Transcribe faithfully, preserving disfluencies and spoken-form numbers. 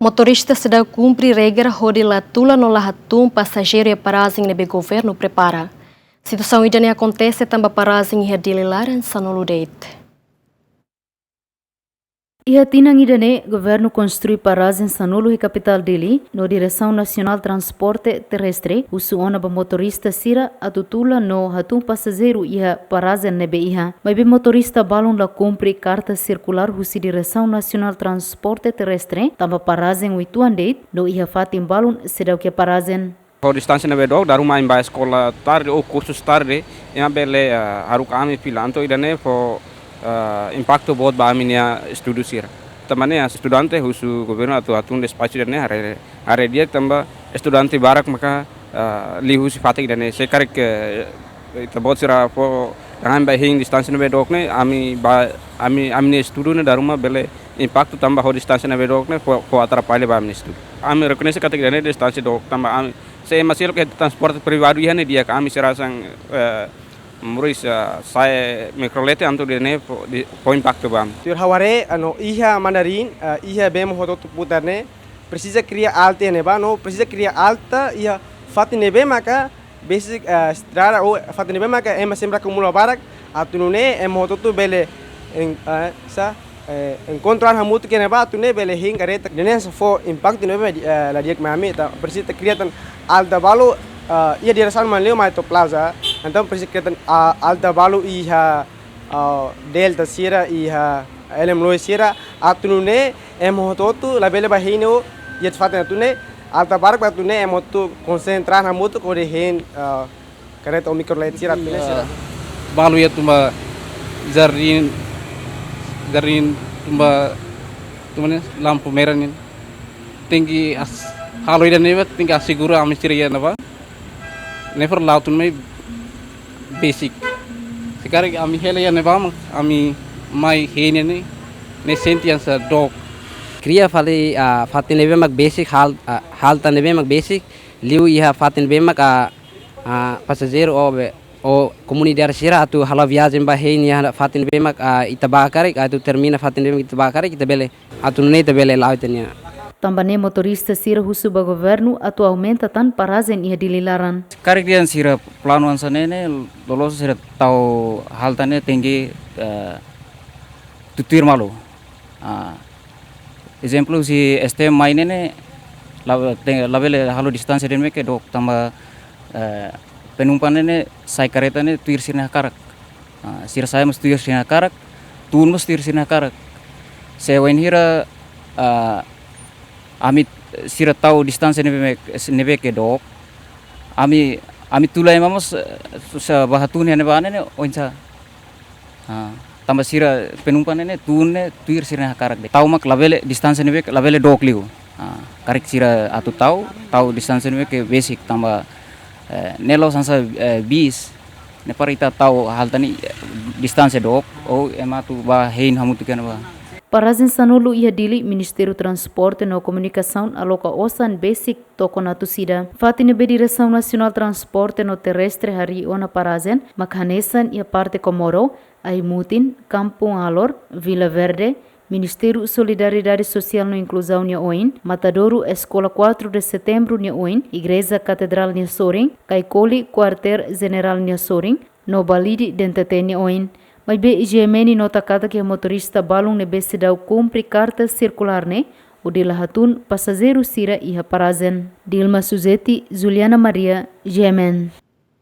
Motorista seidauk kumpre regra hodi la tula no la hatún pasajeiru iha parajen ne'ebé governu prepara. Situasaun ida-ne'e akontese tanba parajen iha Dili laran sanulu de'it. Iha tinan ida-ne'e, governu konstrui parajen sanulu iha kapitál Dili, no Diresaun Nasionál Transporte Terrestre husu ona ba motorista sira atu tula no hatún pasajeiru iha parajen ne'ebé iha. Maibé motorista balun la kumpre karta sirkulár husi Diresaun Nasionál Transporte Terrestre, tanba parajen uitoan de'it, no iha fatin balun seidauk iha parajen. Ho distánsia ne'ebé dook, dala ruma ami bá eskola tarde ou kursus tarde, ema bele, ah, haruka ami fila. Entaun ida-ne'e fó, ah, impaktu boot ba ami-nia estudu sira. Tanba ne'e, ah, estudante husu governu atu hatún despaxu ida-ne'e haree, haree di'ak tanba estudante barak maka, ah, liu husi fatin ida-ne'e. Se karik, eh, ita-boot sira fó, ami bá hein distánsia ne'ebé dook ne'e, ami bá, ami, ami-nia estudu ne'e dala ruma bele impaktu tanba ho distánsia ne'ebé dook ne'e fó, fó atrapalla ba ami-nia estudu. Ami rekoñese katak ida-ne'e distánsia dook tanba ami, se ema seluk iha transporte privadu iha ne'e di'ak, ami sira hanesan, eh, moris, eh, sa'e mikrolet entaun ida-ne'e fó, di, fó impaktu ba ami. Tuir ha'u haree, anu, iha Mandarin, eh, iha bemo hotu-hotu putar ne'e, presiza kria halte ne'ebá, no presiza kria halte iha fatin ne'ebé maka besik, eh, estrada ou fatin ne'ebé maka ema sempre akumula barak, atu nune'e ema hotu-hotu bele en-, eh, sa, eh, enkontru an hamutuk iha ne'ebá atu nune'e bele hein karreta. Ida-ne'e hanesan fó impaktu ne'ebé, eh, la di'ak mai ami, entaun presiza kria tan halte balu, eh, iha diresaun Manleu mai to'o Plaza. Entaun presiza kria tan, ah, halte balu iha, ah, Delta sira, iha L M Loe sira, atu nune'e ema hotu-hotu labele bá hein iha fatin ida-ne'e, halte barak ba atu nune'e ema hotu konsentra hamutuk hodi hein, ah, karreta ou mikrolet sira atu nune'e sira. Balu iha tanba jardín, jardín tanba, tanba ne'e lampu merah nian. Tenke as-, halo ida-ne'ebá, tenke asegura ami sira iha ne'ebá. Ne'e para la'o tun mai besik. Se karik ami hela iha ne'ebá mak ami mai hein ne'e, ne'e sente hanesan dook. Kria fali, ah, fatin ne'ebé mak besik, hal-, ah, halte ne'ebé mak besik, liu iha fatin ne'ebé mak, ah, ah, pasajeiru ou be, ou komunidade sira atu halo viajen bá hein iha fatin ne'ebé mak, ah, ita bá karik, atu termina fatin ne'ebé mak ita bá karik, ita bele, atu nune'e ita bele la'o ita-nia. Tanba ne'e motorista sira husu ba governu atu aumenta tan parajen iha Dili laran. Karik dehan sira planu hanesan ne'e ne'e, loloos sira tau halte ne'e tenke, eh, tutuir malu. Ah, ezemplu, se S T M mai ne'e ne'e, la, te-, labele halo distánsia ida-ne'ebé ke dook tanba, eh, penumpang ne'e ne'e sai karreta ne'e tuir sira-nia hakarak. Ah, sira sai mós tuir sira-nia hakarak, tun mós tuir sira-nia hakarak. Se wainhira, ah, ami sira tau distánsia ne'ebé, ne'ebé ke dook, ami, ami tula ema mós, eh, susar bá hatún iha ne'ebá ne'e ne'e oinsá. Ah, tanba sira penumpang ne'e ne'e tun ne'e tuir sira-nia hakarak de'it. Tau mak labele distánsia ne'ebé labele dook liu. Ah, karik sira atu tau, tau distánsia ne'ebé ke besik tanba, eh, ne'e la'ós hanesan, eh, bis. Ne'e para ita tau halte ne'e, eh, distánsia dook, ou ema atu bá hein hamutuk iha ne'ebá. Parajen sanulu iha Dili, Ministériu Transporte no Komunikasaun aloka osan besik tokon atu sida. Fatin ne'ebé Diresaun Nasionál Transporte no Terrestre harii ona parajen, mak hanesan iha parte Comoro, Aimutin, Kampung Alor, Vila Verde, Ministériu Solidariedade Sosiál no Inkluzaun nia oin, Matadouro Eskola quatro de Setembro nia oin, Igreja Katedrál nia sorin, Caicoli Kuartél Jenerál nia sorin, no Balide D N T T nia oin. Maibé G M N nota katak iha motorista balun ne'ebé seidauk kumpre karta sirkulár ne'e, hodi la hatún pasajeiru sira iha parajen. Dilma Suzeti, Juliana Maria, G M N.